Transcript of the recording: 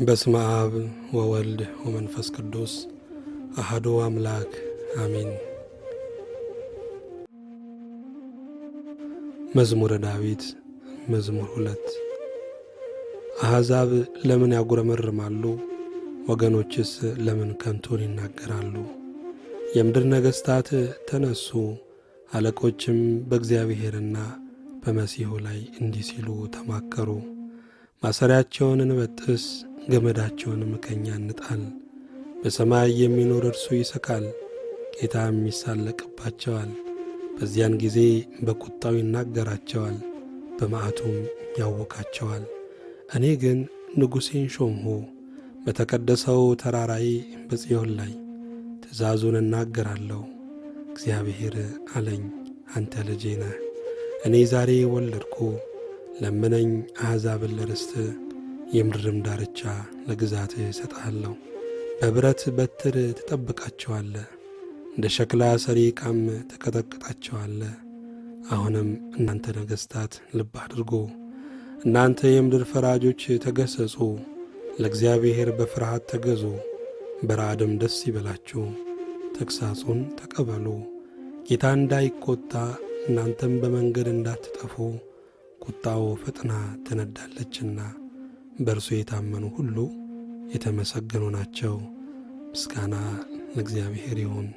በስመ አብ ወወልድ ወመንፈስ ቅዱስ አሐዱ አምላክ አሜን። መዝሙረ ዳዊት መዝሙር 2። አሕዛብ ለምን ያጉረመርማሉ? ወገኖችስ ለምን ከንቱን ይናገራሉ? የምድር ነገሥታት ተነሱ፣ አለቆችም በእግዚአብሔርና በመሲሑ ላይ እንዲህ ሲሉ ተማከሩ። ማሰሪያቸውን እንበጥስ፣ ገመዳቸውንም ከእኛ እንጣል። በሰማይ የሚኖር እርሱ ይስቃል፣ ጌታም ይሳለቅባቸዋል። በዚያን ጊዜ በቁጣው ይናገራቸዋል፣ በመዓቱም ያውካቸዋል። እኔ ግን ንጉሴን ሾምሁ፣ በተቀደሰው ተራራዬ በጽዮን ላይ ትእዛዙን እናገራለሁ። እግዚአብሔር አለኝ፣ አንተ ልጄ ነህ፣ እኔ ዛሬ ወለድኩ። ለምነኝ፣ አሕዛብን ለርስት የምድርም ዳርቻ ለግዛትህ እሰጥሃለሁ። በብረት በትር ትጠብቃቸዋለህ፣ እንደ ሸክላ ሰሪ ዕቃም ትቀጠቅጣቸዋለህ። አሁንም እናንተ ነገሥታት ልብ አድርጉ፣ እናንተ የምድር ፈራጆች ተገሠጹ። ለእግዚአብሔር በፍርሃት ተገዙ፣ በረዓድም ደስ ይበላችሁ። ተግሣጹን ተቀበሉ፣ ጌታ እንዳይቈጣ እናንተም በመንገድ እንዳትጠፉ፣ ቁጣው ፈጥና ትነዳለችና። በእርሱ የታመኑ ሁሉ የተመሰገኑ ናቸው። ምስጋና ለእግዚአብሔር ይሁን።